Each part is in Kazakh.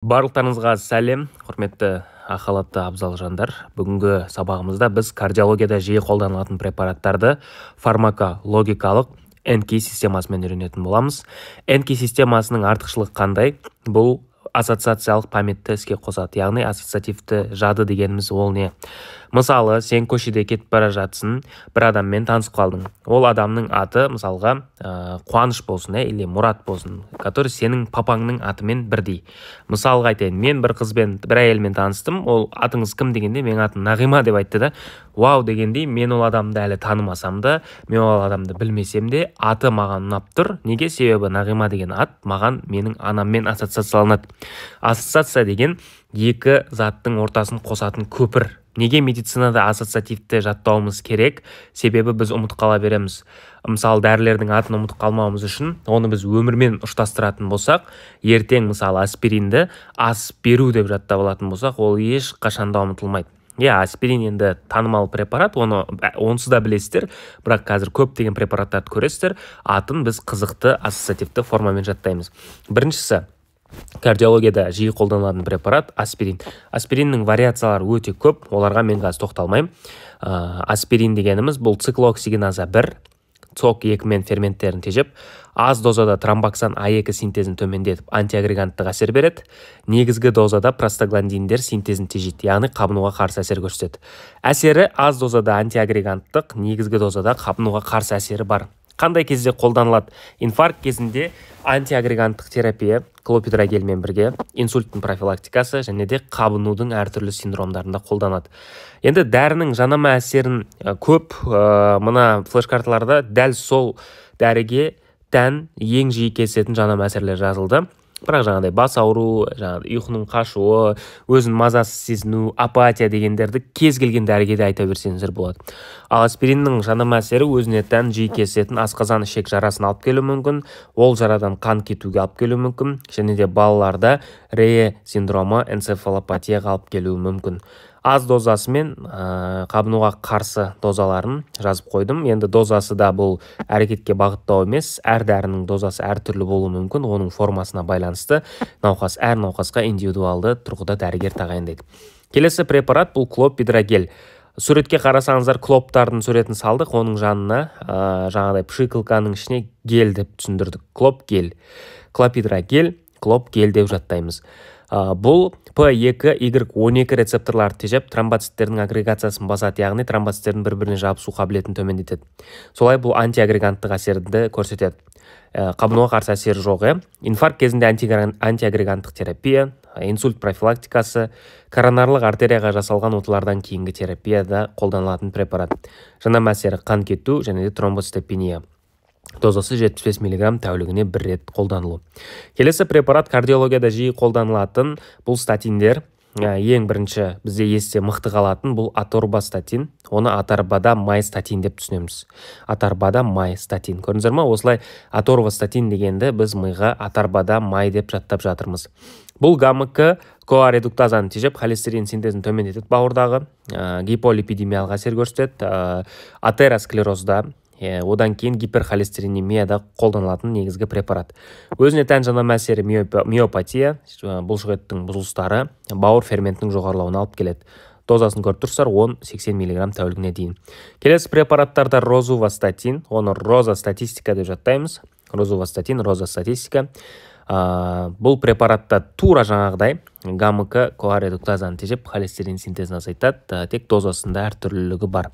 Барлықтарыңызға сәлем, құрметті ақ халатты абзал жандар. Бүгінгі сабағымызда біз кардиологияда жиі қолданылатын препараттарды фармакологикалық НК системасымен үйренетін боламыз. НК системасының артықшылығы қандай? Бұл ассоциациялық памятті іске қосады, яғни ассоциативті жады дегеніміз ол не? Мысалы, сен көшеде кетіп бара жатсың, бір адаммен танысып қалдың. Ол адамның аты, мысалға, Қуаныш болсын, или Мұрат болсын, который сенің папаңның атымен бірдей. Мысалға айтайын, мен бір қызбен, бір әйелмен таныстым, ол атыңыз кім дегенде, менің атым Нағима деп айтты да, вау дегендей, мен ол адамды әлі танымасам да, мен ол адамды білмесем де, аты маған ұнап тұр. Неге? Себебі Нағима деген ат маған менің анаммен ассоциацияланады. Ассоциация деген екі заттың ортасын қосатын көпір. Неге медицинада ассоциативті жаттауымыз керек? Себебі біз ұмытып қала береміз. Мысалы, дәрілердің атын ұмытып қалмауымыз үшін оны біз өмірмен ұштастыратын болсақ, ертең мысалы аспиринді ас беру деп жаттап алатын болсақ, ол ешқашан да ұмытылмайды. Иә, аспирин енді танымал препарат, оны онсыз да білесіздер, бірақ қазір көптеген препараттарды көресіздер, атын біз қызықты ассоциативті формамен жаттаймыз. Біріншісі, кардиологияда жиі қолданылатын препарат аспирин. Аспириннің вариациялары өте көп, оларға мен қазір тоқталмаймын. Аспирин дегеніміз бұл циклооксигеназа 1, ЦОК2 мен ферменттерін тежеп, аз дозада тромбоксан А2 синтезін төмендетіп, антиагреганттық әсер береді. Негізгі дозада простагландиндер синтезін тежейді, яғни қабынуға қарсы әсер көрсетеді. Әсері аз дозада антиагреганттық, негізгі дозада қабынуға қарсы әсері бар. Қандай кезде қолданылады? Инфаркт кезінде антиагреганттық терапия, клопидогрелмен бірге, инсульттің профилактикасы және де қабынудың әртүрлі синдромдарында қолданады. Енді дәрінің жанама әсерін көп, мына флеш-карталарда дәл сол дәріге тән ең жиі кездесетін жанама әсерлер жазылды. Бірақ жаңағыдай бас ауру, жаңағыдай ұйқының қашуы, өзін мазасыз сезіну, апатия дегендерді кез келген дәріге де айта берсеңіздер болады. Ал аспириннің жанама әсері өзіне тән жиі кездесетін асқазан ішек жарасын алып келуі мүмкін, ол жарадан қан кетуге алып келуі мүмкін, және де балаларда Рее синдромы, энцефалопатияға алып келуі мүмкін. Аз дозасымен қабынуға қарсы дозаларын жазып қойдым. Енді дозасы да бұл әрекетке бағыттау емес, әр дәрінің дозасы әртүрлі болуы мүмкін, оның формасына байланысты науқас, әр науқасқа индивидуалды тұрғыда дәрігер тағайындайды. Келесі препарат бұл клопидогрель. Суретке қарасаңыздар, клоптардың суретін салдық, оның жанына жаңағыдай пшикалканың ішіне гель деп түсіндірдік. Клоп гель, клопидогрель, клоп гель деп жаттаймыз. Бұл P2Y12 рецепторларды тежеп, тромбоциттердің агрегациясын басады, яғни тромбоциттердің бір-біріне жабысу қабілетін төмендетеді. Солай бұл антиагреганттық әсерді көрсетеді. Қабынуға қарсы әсері жоқ, е? Инфаркт кезінде антиагреганттық терапия, инсульт профилактикасы, коронарлық артерияға жасалған оталардан кейінгі терапияда қолданылатын препарат. Жанама әсері қан кету және де тромбоцитопения. Дозасы 75 миллиграмм тәулігіне бір рет қолданылу. Келесі препарат кардиологияда жиі қолданылатын бұл статиндер. Ең бірінші бізде есте мықты қалатын бұл аторвастатин. Оны атарбада май статин деп түсінеміз. Атарбада май статин. Көрдіңіздер ма? Осылай аторвастатин дегенді біз миға атарбада май деп жаттап жатырмыз. Бұл ГАМК коа редуктазаны тежеп, холестерин синтезін төмендетеді бауырдағы, гиполипидемиялық әсер көрсетеді, атеросклерозда, одан кейін гиперхолестеринемияда қолданылатын негізгі препарат. Өзіне тән жанама әсері миопатия, бұлшықеттің бұзылыстары, бауыр ферментінің жоғарылауына алып келеді. Дозасын көріп тұрсыздар, 10-80 миллиграмм тәулігіне дейін. Келесі препараттарда розувастатин, оны роза статистика деп жаттаймыз. Розувастатин, роза статистика. Бұл препаратта тура жаңағыдай ГАМК коа редуктазаны тежеп, холестерин синтезін азайтады, тек дозасында әртүрлілігі бар.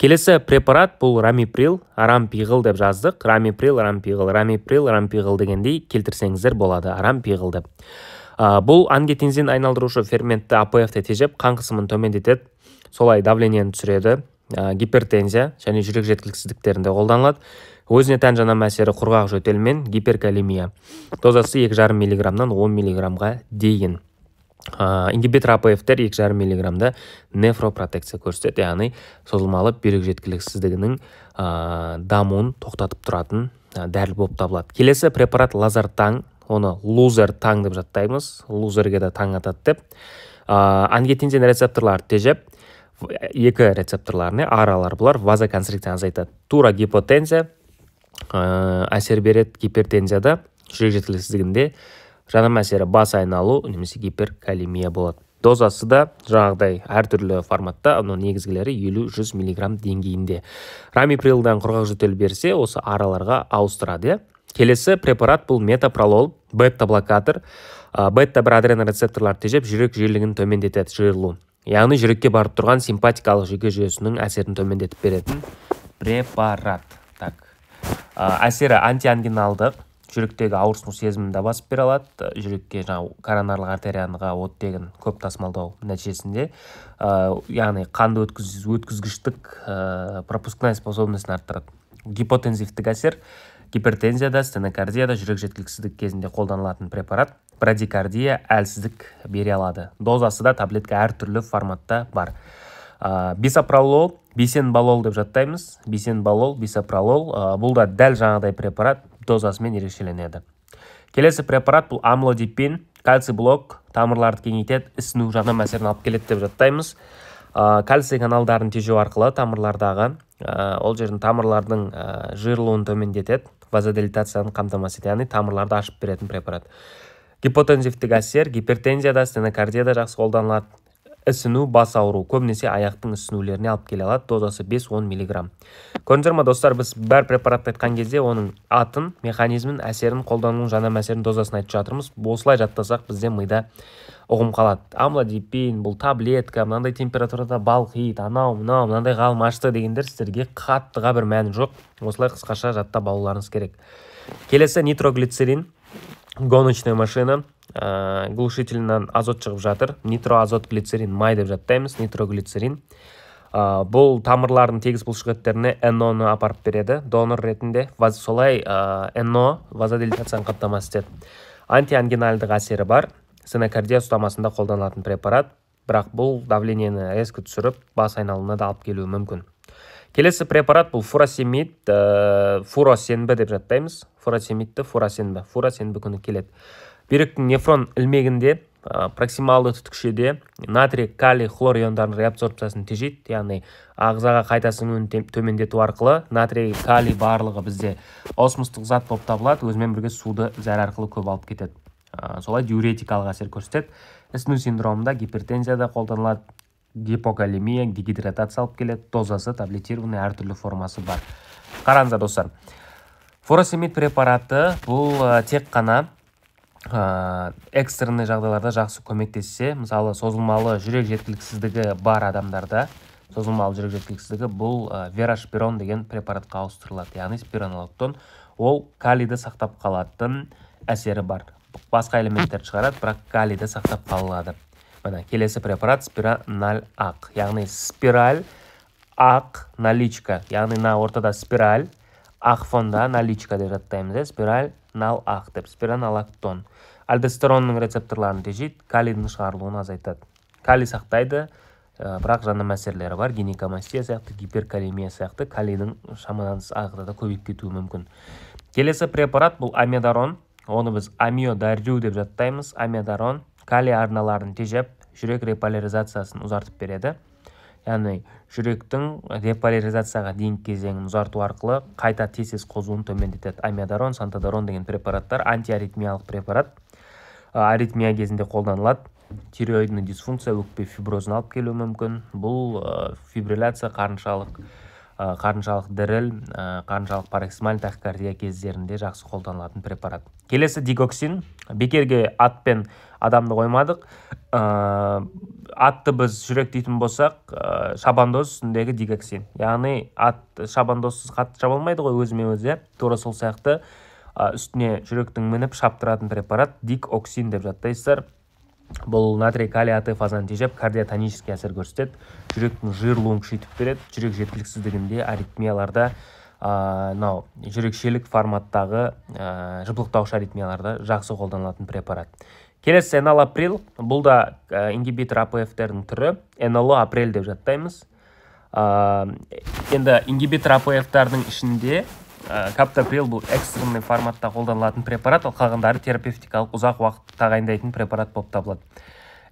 Келесі препарат бұл рамиприл, арампиғыл деп жаздық. Рамиприл, рампиғыл, рамиприл, рампиғыл дегендей келтірсеңіздер болады, арампиғыл деп. Бұл ангиотензин айналдырушы ферментті АПФ-ті тежеп, қан қысымын төмендетеді, солай давлениені түсіреді, гипертензия және жүрек жеткіліксіздіктерінде қолданылады. Өзіне тән жанама әсері құрғақ жөтел мен гиперкалемия. Дозасы 2,5 миллиграммнан 10 миллиграммға дейін. Ингибитор АПФ-тер 2,5 миллиграммда нефропротекция көрсетеді, яғни созылмалы бүйрек жеткіліксіздігінің дамуын тоқтатып тұратын дәрі болып табылады. Келесі препарат лазартаң, оны лузер таң деп жаттаймыз, лузерге де таң атады деп. Ангиотензин рецепторларды тежеп, екі рецепторларына аралар бұлар вазоконстрикцияны азайтады. Тура гипотензия әсер береді, гипертензияда, жүрек жеткіліксіздігінде Жанама әсері бас айналу немесе гиперкалемия болады. Дозасы да жаңағыдай әртүрлі форматта, но негізгілері 50-100 мг деңгейінде. Рамиприлдан құрғақ жөтел берсе, осы араларға ауыстырады. Келесі препарат бұл метопролол, бета-блокатор. Бета-1 адренорецепторлар тежеп, жүрек жиілігін төмендетеді, жиырылу. Яғни жүрекке барып тұрған симпатикалық жүйке жүйесінің әсерін төмендетіп беретін препарат. Так. Әсері антиангиналдық, жүректегі ауырсыну сезімін де басып бере алады. Жүрекке жаңа коронарлық артерияға оттегін көп тасымалдау нәтижесінде, яғни қанды өткізгіштік пропускная способностін арттырады. Гипотензивтік әсер гипертензияда, стенокардияда, жүрек жеткіліксіздік кезінде қолданылатын препарат. Брадикардия, әлсіздік бере алады. Дозасы да таблетка әртүрлі форматта бар. Бисопролол, бисенбалол деп жаттаймыз. Бисенбалол, бисопролол, бұл да дәл жаңағыдай препарат, дозасымен ерекшеленеді. Келесі препарат бұл амлодипин, кальций блок, тамырларды кеңейтеді, ісіну жанама әсерін алып келеді деп жаттаймыз. Кальций каналдарын тежеу арқылы тамырлардағы, ол жердің тамырлардың жиырылуын төмендетеді, вазодилатацияны қамтамасыз етеді, яғни тамырларды ашып беретін препарат. Гипотензивтік әсер гипертензияда, стенокардияда жақсы қолданылады. Ісіну, бас ауыру, көбінесе аяқтың ісінулеріне алып келе алады. Дозасы 5-10 мг. Көрдіңіздер ма, достар, біз бәр препаратты айтқан кезде оның атын, механизмін, әсерін, қолданылуын, жанама әсерін, дозасын айтып жатырмыз. Осылай жаттасақ, бізде мида ұғым қалады. Амлодипин, бұл таблетка, мынандай температурада балқиды, анау, мынау, мынандай ғалым ашты дегендер сіздерге қаттыға бір мәні жоқ. Осылай қысқаша жаттап алуларыңыз керек. Келесі нитроглицерин, гоночная машина, глушительінен азот шығып жатыр. Нитроазот глицерин май деп жаттаймыз, нитроглицерин. Бұл тамырлардың тегіс бұлшықеттеріне НО-ны апарып береді, донор ретінде. Солай НО вазодилатацияны қамтамасыз етеді. Антиангинальдық әсері бар. Стенокардия ұстамасында қолданылатын препарат, бірақ бұл давлениені резко түсіріп, бас айналуына да алып келуі мүмкін. Келесі препарат бұл фуросемид, фуросенбі деп жаттаймыз. Фуросемидті фуросенбі, фуросенбі күні келеді. Бүйректің нефрон ілмегінде, проксималды түтікшеде натрий, калий, хлор иондарының реабсорбциясын тежейді, яғни ағзаға қайта сіңуін төмендету арқылы натрий, калий барлығы бізде осмостық зат болып табылады, өзімен бірге суды зәр арқылы көп алып кетеді. Солай диуретикалық әсер көрсетеді. Ісіну синдромында, гипертензияда қолданылады, гипокалемия, дегидратация алып келеді. Дозасы таблетированный әртүрлі формасы бар. Қараңыздар, достар. Фуросемид препараты бұл тек қана экстренный жағдайларда жақсы көмектессе, мысалы созылмалы жүрек жеткіліксіздігі бар адамдарда, созылмалы жүрек жеткіліксіздігі бұл верашпирон деген препаратқа ауыстырылады, яғни спиронолактон. Ол калийді сақтап қалатын әсері бар. Басқа элементтер шығарады, бірақ калийді сақтап қалады. Мына келесі препарат спирональ-ақ, яғни спираль ақ наличка, яғни мына ортада спираль, ақ фонда наличка деп жаттаймыз, спираль нал-ақ деп, спиронолактон. Альдостеронның рецепторларын тежейді, калийдің шығарылуын азайтады. Калий сақтайды, бірақ жанама әсерлері бар, гинекомастия сияқты, гиперкалемия сияқты, калийдің шамадан тыс ағзада көбейіп кетуі мүмкін. Келесі препарат бұл амиодарон. Оны біз амиодарю деп жаттаймыз. Амиодарон калий арналарын тежеп, жүрек реполяризациясын ұзартып береді. Яғни жүректің реполяризацияға дейінгі кезеңін ұзарту арқылы қайта тез-тез қозуын төмендетеді. Амиодарон, сантодарон деген препараттар антиаритмиялық препарат. Аритмия кезінде қолданылады. Тиреоидный дисфункция, өкпе фиброзын алып келуі мүмкін. Бұл фибрилляция, қарыншалық діріл, қарыншалық пароксизмаль тахикардия кездерінде жақсы қолданылатын препарат. Келесі дигоксин. Бекерге атпен адамды қоймадық. Атты біз жүрек дейтін болсақ, шабандоз үстіндегі дигоксин. Яғни ат шабандозсыз қатты шаба алмайды ғой өзімен өзі. Тура сол сияқты үстіне жүректің мініп шаптыратын препарат дигоксин деп жаттайсыздар. Бұл натрий калий АТФ фазаны тежеп, кардиотонический әсер көрсетеді. Жүректің жиырылуын күшейтіп береді. Жүрек жеткіліксіздігінде, аритмияларда, мынау жүрекшелік форматтағы жыпылықтаушы аритмияларда жақсы қолданылатын препарат. Келесі эналаприл. Бұл да ингибитор АПФ-тердің түрі. Энолоаприл деп жаттаймыз. Енді ингибитор АПФ-тардың ішінде каптоприл бұл экстренный форматта қолданылатын препарат, ал қалғандары терапевтикалық ұзақ уақыт тағайындайтын препарат болып табылады.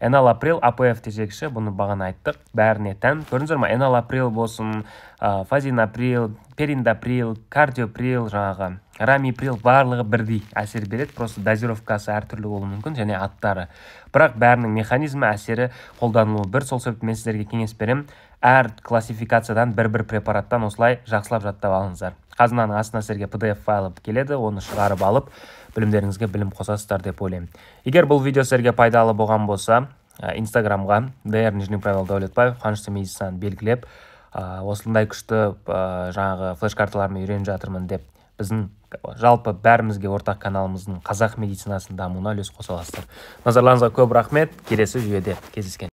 Эналаприл АПФ тежегіші, бұны бағана айттық, бәріне тән. Көрдіңіздер ма, эналаприл болсын, Фозиноприл, периндоприл, кардиоприл, жаңағы рамиприл, барлығы бірдей әсер береді, просто дозировкасы әртүрлі болуы мүмкін және аттары. Бірақ бәрінің механизмі, әсері, қолданылуы бір. Сол себепті мен сіздерге кеңес беремін: әр классификациядан бір-бір препараттан осылай жақсылап жаттап алыңыздар. Қазынаның астына сіздерге PDF файлы келеді, оны шығарып алып, білімдеріңізге білім қосасыздар деп ойлаймын. Егер бұл видео сіздерге пайдалы болған болса, Инстаграмға др нижний правило Дәулетбаев Қуанышты медицинаны белгілеп, осындай күшті жаңағы флеш карталармен үйреніп жатырмын деп, біздің жалпы бәрімізге ортақ каналымыздың, қазақ медицинасының дамуына үлес қоса аласыздар. Назарларыңызға көп рахмет, келесі жүйеде кездескен